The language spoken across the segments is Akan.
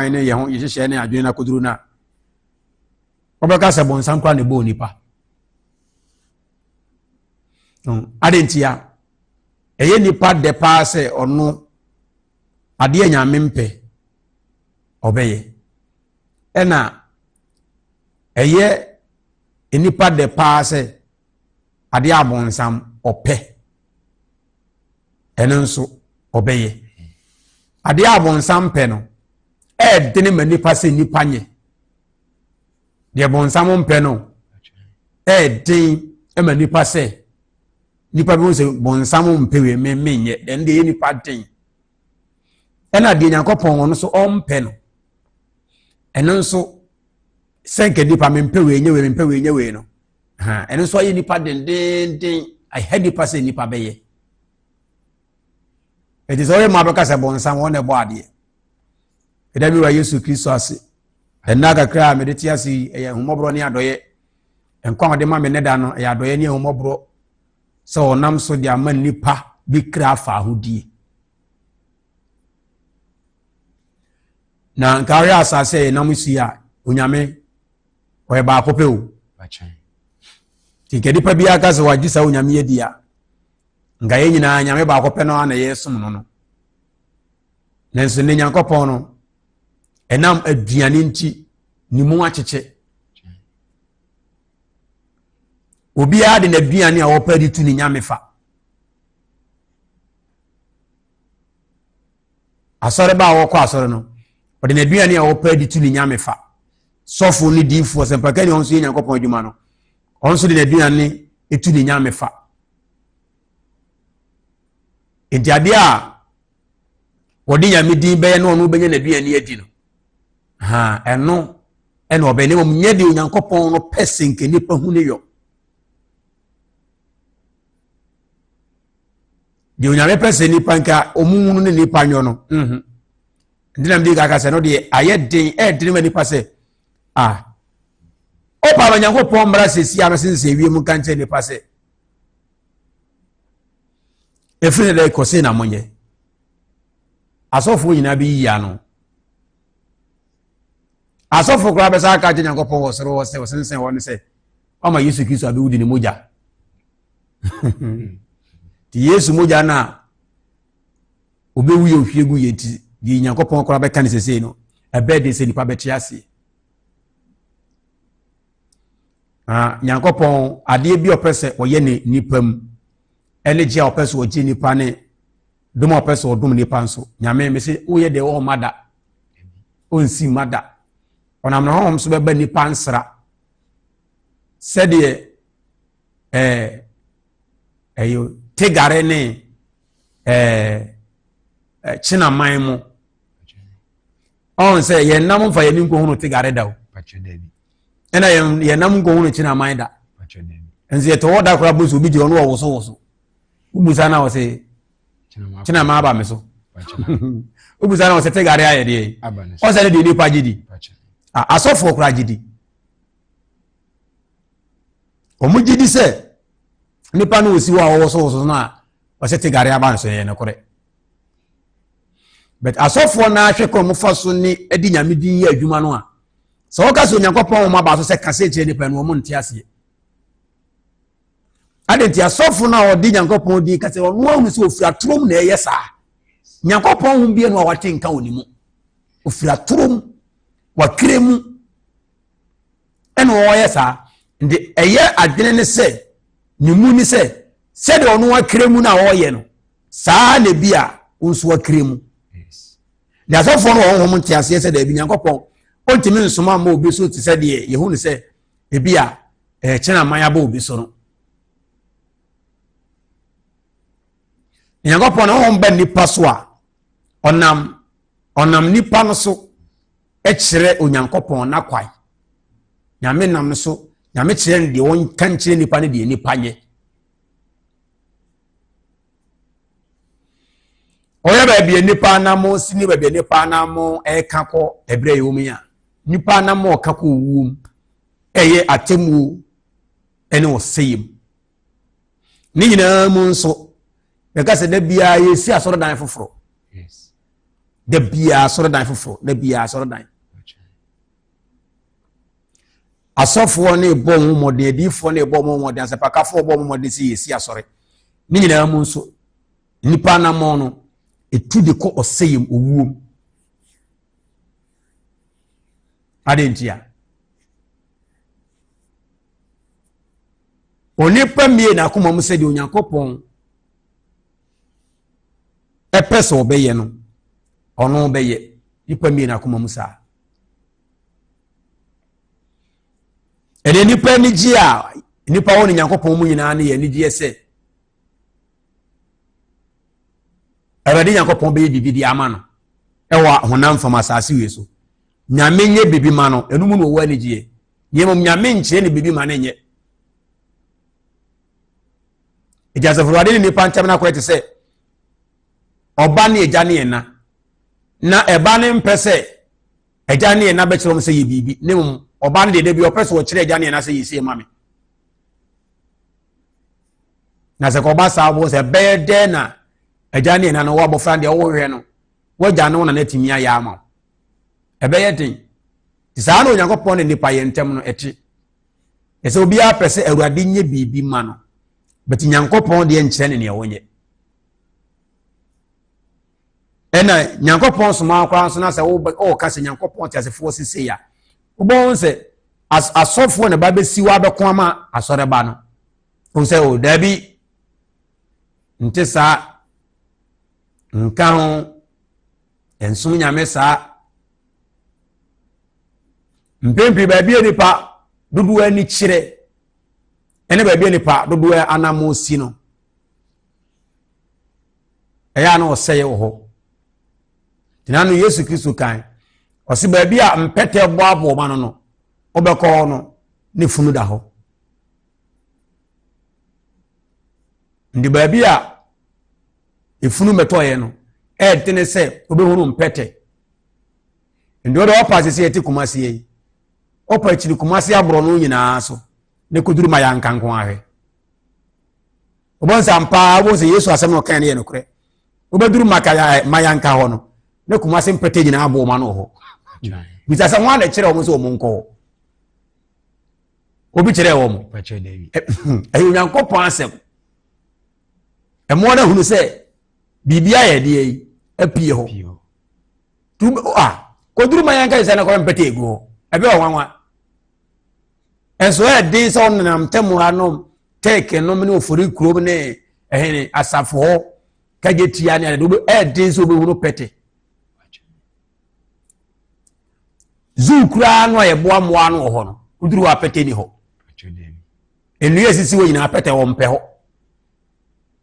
Ne yɛn ho yɛhyehyɛ ne adwene no akoduru no a, wɔbɛka sɛ bɔnsam koraa na ɛbɔɔ nipa. Ade ntia ɛyɛ nipa dɛ paa sɛ ɔno adeɛ Nyame mpɛ ɔbɛyɛ, ɛna ɛyɛ nipa dɛ paa sɛ adeɛ abɔnsam ɔpɛ ɛno nso ɔbɛyɛ. Adeɛ a bɔnsam pɛ no ɛɛdene ma nipa sɛ nipa nyɛ. Deɛ bɔnsam mpɛ no ɛɛden ma nipa sɛ nipa bi ho sɛ bɔnsam mpɛ wei me menyɛ, ɛno deɛ ɛyɛ nipa den. Ɛna deɛ Nyankopɔn ɔno nso ɔmpɛ no, ɛno nso sɛ nka nipa mempɛ wei nyɛ wei, mempɛ wei nyɛ wei no, ɛno nso ayɛ nipa dendenden, ɛha nipa sɛ nipa bɛyɛ. Ɛti sɛ ɔyɛ ma bɛka sɛ bɔnsam wɔn na ɛbɔ adeɛ. Ɛda mi wɔ Yesu Kristo ase. Ɛnna kakra a mede te ase yi, ɛyɛ ahummɔborɔ ne adɔyɛ. Nkwa a ɔde ma me nnɛ da no, ɛyɛ adɔyɛ ne ahummɔborɔ sɛ ɔnam so de ama nnipa bi kra afa ahodie. Na nka ɔyɛ asase a yɛnam so yi a, Onyame ɔyɛ baako pɛ o. Nti nka nipa biara ka sɛ wagye saa Onyame adi a, nka yɛn nyinaa Nyame baako pɛ no ara na yɛsom no no. Nanso ne Nyankopɔn no, ɛnam aduane nti ne mu akyekyɛ. Obiara de n'aduane a ɔpɛ de tu ne nyame fa. Asɔre ba a wɔkɔ asɔre no, ɔde n'aduane a ɔpɛ de tu ne nyame fa. Sɔfo ne diifoɔ, sɛmpakani a ɔno nso yɛ Nyankopɔn adwuma no, ɔno nso de n'aduane tu ne nyame fa. Nti adeɛ a wɔde nyame din bɛyɛ na ɔno bɛnya n'aduane adi no, ha ɛno ɛna ɔbɛn, na mmom nyɛ deɛ Onyankopɔn no pɛ sɛ nka nipa hu ne yɔ. Deɛ Onyame pɛ sɛ nipa nka ɔmu hunu ne nipa nyɔ no, nti na mede kaka sɛ no deɛ ayɛ den, ɛɛdene ma nipa sɛ ah ɔpa ma Nyankopɔn mmara sɛsi a bɛsensɛ wiem nka nkyerɛ nipa sɛ ɛfiri ne dɛ kɔse na monyɛ. Asɔfoɔ nyinaa bɛyiyi ano. Asɔfoɔ koraa bɛsa aka kyerɛ Nyankopɔn wɔ soro hɔ sɛ ɔsensɛn hɔ no sɛ ɔma Yesu Kristo abɛwu de ne mogya. Nti Yesu mogya no a obɛwu yɛ ohwie gu yɛ nti deɛ Nyankopɔn koraa bɛka ne sesei no ɛbɛɛ den sɛ nipa bɛte aseɛ. Na Nyankopɔn adeɛ bi a ɔpɛ sɛ ɔyɛ ne nipa mu ɛne gye a ɔpɛ sɛ ɔgye nipa ne dom a ɔpɛ sɛ ɔdom nipa nso, Nyame mese woyɛ deɛ ɔmma da, ɔnsi mma da. Ɔnam ne honhom so bɛba nipa nsra sɛdeɛ ɛɛ ɛyɛ tegare ne ɛɛ kyenaman mu. Ɔn sɛ yɛn nam nfa yɛn nkohunu tegare da o, ɛna yɛn yɛn nam nkohunu kyenaman da. Nso yɛtɔ hɔ da koraa bo so obi gyina ɔno ɔwosowoso, wobusa na ɔsɛ kyenaman aba me so, wobusa na ɔsɛ tegare ayɛ deɛ ɔsɛ ne deɛ nipa gye di. Asɔfoɔ koraa gye di, wɔn gye di sɛ nipa no osi hɔ a ɔwosowoso no a ɔsɛ tegare aba nso yɛ nokorɛ. But asɔfoɔ no ahwɛ kwan wɔfa so ne de Nyame din yɛ adwuma no a, sɛ wɔka sɛ Onyankopɔn wɔn aba so sɛ kasa kyerɛ nipa no, wɔn nte aseɛ. Ade nti asɔfo no a ɔde Nyankopɔn din kasa, ɔno ahunu sɛ ofiri atorom na ɛyɛ saa. Nyankopɔn ho bia no a wate nka wɔ ne mu, ofiri atorom, wakere mu ɛna ɔyɛ saa. Nti ɛyɛ adwene ne sɛ ne mu ne sɛ sɛdeɛ ɔno akere mu no a ɔyɛ no saa na ebi a nso akere mu. Na asɔfoɔ no wɔ honhom nteaseɛ sɛ daabi, Nyankopɔn ɔntumi nsoma mma obi so te sɛ deɛ yɛhu no sɛ ebi a ɛkyɛn aman aba obi so no. Nyankopɔn na honhom ba nipa so a, ɔnam nipa no so kyerɛ Onyankopɔn n'akwae. Nyame nam no so, Nyame kyerɛ no deɛ ɔnka nkyerɛ nipa no deɛ nipa nyɛ. Ɔyɛ baabi a nipa anamo si ne baabi a nipa anamo ɛka kɔ ɛberɛ yɛ wɔn yi a nipa anamo ɔka kɔ owuo mu ɛyɛ atemmuo ɛne ɔsɛeɛ mu. Ne nyinaa mu nso yɛka sɛ da biara yɛsi asɔredan foforɔ. Da biara asɔredan foforɔ, da biara asɔredan. Asɔfoɔ no rebɔ wɔn mmɔden, adiyifoɔ no rebɔ wɔn mmɔden, asɛmpakafoɔ rebɔ wɔn mmɔden sɛ yɛsi asɔre. Ne nyinaa mu nso, nnipa anammɔn no, ɛtu de kɔ ɔsɛeɛ mu, owuo mu. Adɛn ntia? Onipa mmie n'akoma mu sɛdeɛ Onyankopɔn ɛpɛ sɛ ɔbɛyɛ no, ɔno bɛyɛ. Nipa mmie n'akoma mu saa. Ɛnna nipa anigye a nipa wɔ ne Nyankopɔn mu nyinaa no yɛ anigyeɛ sɛ Awurade Nyankopɔn bɛyɛ biribi de ama no ɛwɔ honam fam asase wei so. Nyame nyɛ biribi ma no, ɛno mu na ɔwɔ anigyeɛ. Na mmom Nyame nkyerɛ ne biribi ma no nyɛ. Nti asafo Awurade ne nipa ntam no akɔyɛ te sɛ ɔba ne agya ne ɛna. Na ɛba ne mpɛ sɛ agya ne ɛna bɛkyerɛ wɔn sɛ yɛ biribi, na mmom ɔba no deɛ da bi ɔpɛ sɛ ɔkyerɛ agya ne ɛna sɛ yɛ sei ma me. Na sɛ kɔba saa wobɛhu sɛ ɛbɛyɛ dɛn na agya ne ɛna no wɔ abɔfra deɛ wohwɛ no wagya ne wo na no atumi ayɛ ama wo. Ɛbɛyɛ den. Nti saa na Onyankopɔn ne nnipa yɛ ntam no ɛte. Ɛsɛ obiara pɛ sɛ Awurade nyɛ biribi ma no, but Nyankopɔn deɛ nkyerɛ ne nea ɔnyɛ. Ɛna Nyankopɔn soma koraa nso na sɛ wɔka sɛ Nyankopɔn te asefoɔ sesei a, wobɛhu sɛ asɔfoɔ na ba bɛsi hɔ abɛko ama asɔreba no. Wohu sɛ o daabi, nte saa, nka ho, ɛnsom Nyame saa. Mpɛn pii baabi a nipa dodoɔ ani kyerɛ ɛne baabi a nipa dodoɔ anammɔn si no, ɛyɛ a na ɔsɛeɛ wɔ hɔ. Gyina no Yesu Kristo kan, ɔse baabi a mpɛtɛ boaboa ɔma no no, wobɛkɔ hɔ no, ne funu da hɔ. Nti baabi a efunu bɛtɔeɛ no, ɛɛdene sɛ wobɛhunu mpɛtɛ. Nti wode ɔpa sɛ sɛ yɛte Kumasi yi, ɔpa akyiri Kumasi aborɔ no nyinaa so, ne kɔduru ma yɛanka nko ahwɛ. Wobɛhu sɛ ampa wobɛhu sɛ Yesu asɛm na ɔkae no yɛ nokorɛ. Wobɛduru Mayanka hɔ no, ne Kumasi mpɛtɛ nyinaa abɔ wɔn ano wɔ hɔ. Bisa sɛ wɔn a na ɛkyerɛ wɔn sɛ wɔn nkɔ hɔ. Obi kyerɛ wɔn. Ɛyɛ Onyankopɔn asɛm. Ɛmoa no ahunu sɛ biribi ayɛ deɛ yi apue hɔ. Kɔduru Mayanka sɛ na kɔbɛ mpɛtɛ egu hɔ. Ɛbɛ wɔ nwanwa. Ɛnso ɛyɛ den sɛ ɔnenam ntam ha nom tɛɛke nom ne ofori kurom ne ɛhene asafo hɔ kagye tia ne ade ɛyɛ den sɛ obɛhunu pɛte. Zoo koraa no a yɛboa mmoa no wɔ hɔ no, woduru hɔ a pɛtɛ ni hɔ. Nnua esisi hɔ nyinaa pɛtɛ wɔ mpɛ hɔ.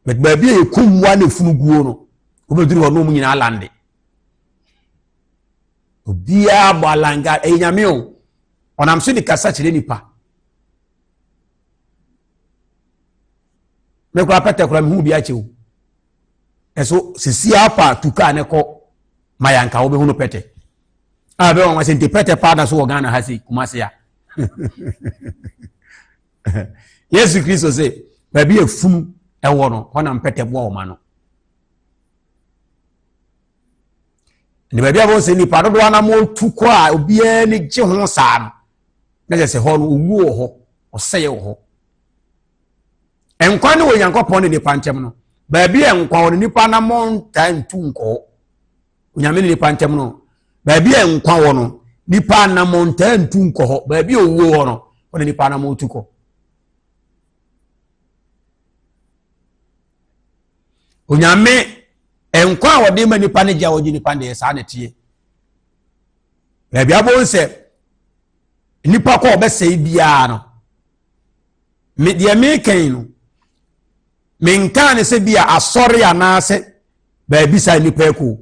But baabi a yɛkum mmoa na efunu guo no, wobɛduru hɔ no wɔn nyinaa lande. Obiara bɔ alanga, ɛyɛ nyame o. Ɔnam so de kasa kyerɛ nipa. Me koraa pɛtɛ koraa mehu bi akyɛ o. Ɛso sisi apa tu kaa ne kɔ ma yanka wobɛhunu pɛtɛ. A bɛ wɔn sɛ nti pɛtɛ paa da so wɔ Ghana ha sei Kumasi a. Yesu Kristo sɛ baabi efunu ɛwɔ no hɔ na mpɛtɛ boa wɔn ano. Ne baabi a wɔn sɛ nipa dodoɔ anam tu kɔ a obiara ni gye ho saa no na kyerɛ sɛ hɔ no owuo wɔ hɔ ɔsɛeɛ wɔ hɔ. Nkwa ne wɔ Nyankopɔn ne nipa nkyɛm no baabi a nkwa wɔ no nipa anam ntaa ntu nkɔ hɔ. Onyame ne nipa nkyɛm no baabi a nkwa wɔ no nipa anam ntaa ntu nkɔ hɔ baabi a owuo wɔ no hɔ na nipa anam tu kɔ. Onyame nkwa a wɔde ma nipa ne gye a wɔgye nipa deɛ saa na ɛteɛ. Baabi abɔ sɛ nipa kɔ ɔbɛsɛe biara no me deɛ mekɛn no menkaa ne sɛ bi a asɔre anaasɛ baabi saa nipa ɛkɔ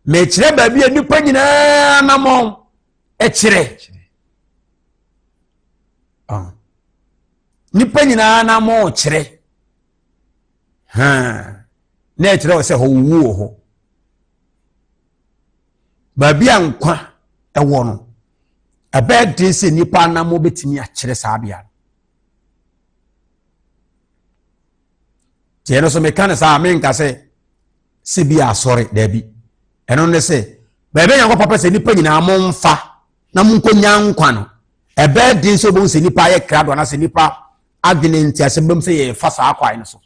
mekyerɛ baabi a nipa nyinaa namɔn ɛkyerɛ ah. Nipa nyinaa namɔn kyerɛ na ɛkyerɛ wɔ sɛ hɔ wuo wɔ hɔ baabi a nkwa ɛwɔ no ɛbɛyɛ den sɛ nipa anamɔ bɛtumi akyerɛ saa bea no tiɛ no so meka no saa menka sɛ sɛ bi asɔre daabi. Ɛno ne sɛ, baabi a Nyankopɔn pɛ sɛ nnipa nyinaa momfa na monkɔnya nkwa no, ɛbɛyɛ den sɛ wobɛhu sɛ nnipa ayɛ krado anaasɛ nnipa adwene ntease bɛm sɛ yɛfa saa kwan no so.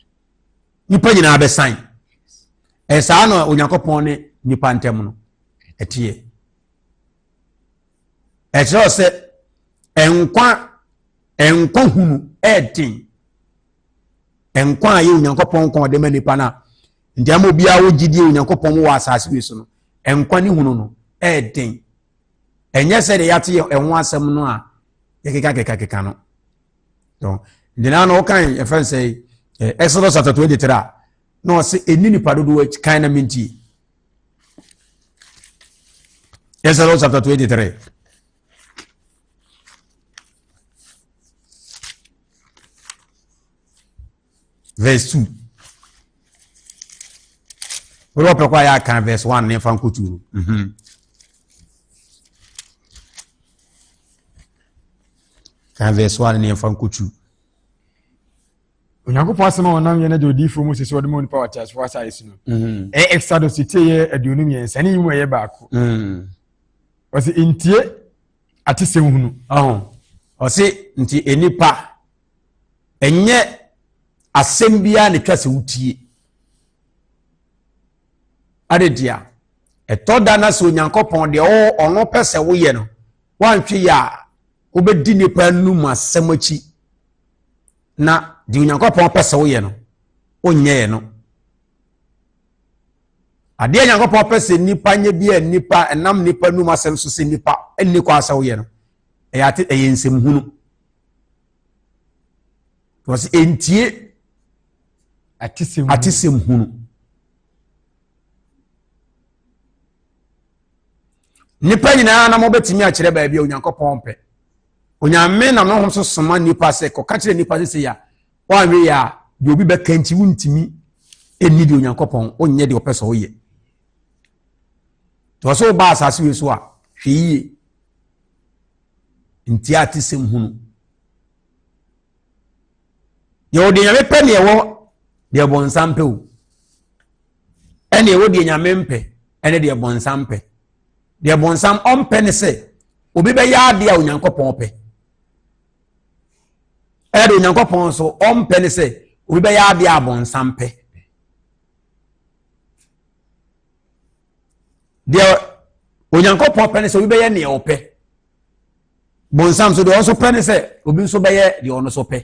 Nnipa nyinaa bɛsan. Ɛyɛ saa na Onyankopɔn ne nnipa ntam no ɛteɛ. Ɛkyerɛ sɛ nkwa nkwa hunu ɛɛden. Nkwa a ɛyɛ Onyankopɔn nkwa ɔde ma nnipa no a nti ama obiara wɔ gyidie Onyankopɔn mu wɔ asase wei so no, nkwa ne hunu no ɛɛden. Ɛnyɛ sɛ deɛ yɛate ɛho asɛm no a yɛkeka keka keka no. Nti na na ɔkan yɛfrɛ no sɛ Exodus chapter 23 a na ɔse ɛni nipa dodoɔ akyi kan na mentie. Exodus chapter 23. Verse 2. Wọ́n wọ́n pẹ̀ kọ́ ayé akan verse 1 ní nfa nkotu no. Mhm. Kan verse 1 ní nfa nkotu. Onyankopɔn asɛm a ɔnam yɛn agya odiyifoɔ Mose so ɔde ma onipa wɔ ateasefoɔ asase so no mm-hmm. ɛyɛ Exodus ti ɛyɛ 23 ne yi mu ɛyɛ baako. Mm. Ɔse ntie atesɛm hunu. Ɔse nti nnipa ɛnyɛ asɛm biara na ɛtwa sɛ wotie. Ade deɛ ɛtɔ da na sɛ Onyankopɔn deɛ ɔno pɛ sɛ woyɛ no woantwe yɛ a wobɛdi nnipa anum asɛm akyi na deɛ Onyankopɔn pɛ sɛ woyɛ no wonyɛɛ no. Adeɛ Nyankopɔn pɛ sɛ nnipa nyɛ bi a nnipa ɛnam nnipa num asɛm so sɛ nnipa nni kwan sɛ woyɛ no ɛyɛ ate ɛyɛ nsɛmhunu. Wɔsi entie atesɛm hunu. Nnipa nyinaa na mobɛtumi akyerɛ baabi a Onyankopɔn pɛ. Onyame nam ne honhom so soma nnipa sɛ kɔka kyerɛ nnipa sɛ sei a woanwe yɛ a deɛ obi bɛka nti wontumi ɛnni deɛ Onyankopɔn wonyɛ deɛ ɔpɛ sɛ woyɛ. Nti ɔsɛ woba asase wei so a hwɛ yie nti a te sɛm hunu. Yɛwɔ deɛ Nyame pɛ ne ɛwɔ deɛ bɔnsam pɛ o. Ɛne ɛwɔ deɛ Nyame mpɛ ɛne deɛ bɔnsam pɛ. Deɛ bɔnsam ɔmpɛ ne sɛ obi bɛyɛ adeɛ a Onyankopɔn pɛ. Ɛna deɛ Onyankopɔn nso ɔmpɛ ne sɛ obi bɛyɛ adeɛ a bɔnsam pɛ. Deɛ Onyankopɔn pɛ ne sɛ obi bɛyɛ nea ɔpɛ. Bɔnsam nso deɛ ɔno nso pɛ ne sɛ obi nso bɛyɛ deɛ ɔno nso pɛ.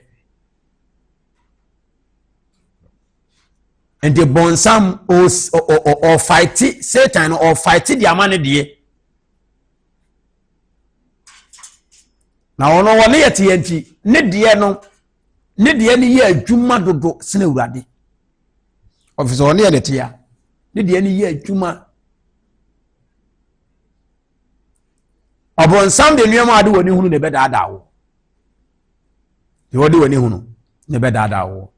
Nti bɔnsam ɔfaete Satan no ɔfaete de ama ne deɛ. Na ɔno wɔ ne yɛ teɛ nti ne deɛ no ne deɛ no yɛ adwuma dodo sene awurade. Ɔfisɛ ɔne yɛ ne tea ne deɛ no yɛ adwuma. Ɔbɔnsam de nneɛma a ɔde w'ani hunu na ɛbɛdaadaa wo. Deɛ ɔde w'ani hunu na ɛbɛdaadaa wo.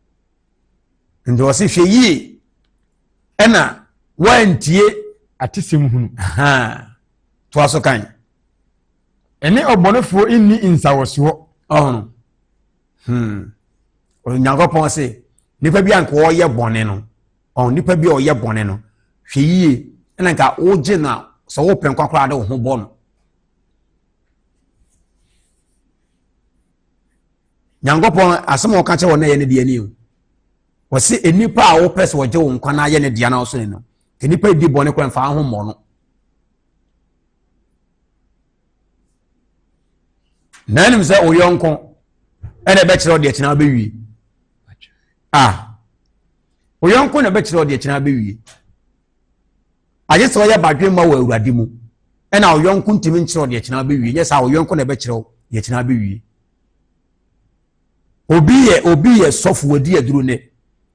Nti ɔse hwɛ yie ɛna woantie atesɛm hunu. Toa so kan. Ɛne ɔbɔnefoɔ nni nsawɔsoɔ. Ɔhono. Hmm. Onyankopɔn se nipa bi a nka ɔyɛ bɔne no ɔn nipa bi a ɔyɛ bɔne no hwɛ yie ɛna nka wogye no a sɛ wopɛ nkwa koraa de wo ho bɔ no. Nyankopɔn asɛm a ɔka kyerɛ wɔn na ɛyɛ ne deɛ ni o. Wɔse nnipa a wopɛ sɛ wɔgye wo nkwa na ayɛ ne deɛ na ɔso no, ka nnipa di bɔne koraa mfa ho mmɔ no. Na anim sɛ wo yɔnko ɛna ɛbɛkyerɛ wo deɛ kyena wobɛwie. Ah, wo yɔnko na ɛbɛkyerɛ wo deɛ kyena wobɛwie. Agye sɛ ɔyɛ badwemma wɔ Awurade mu ɛna wo yɔnko ntumi nkyerɛ wo deɛ kyena wobɛwie. Nyɛ saa wo yɔnko na ɛbɛkyerɛ wo deɛ kyena wobɛwie. Obi yɛ obi yɛ sɔfo wadi aduro nɛ.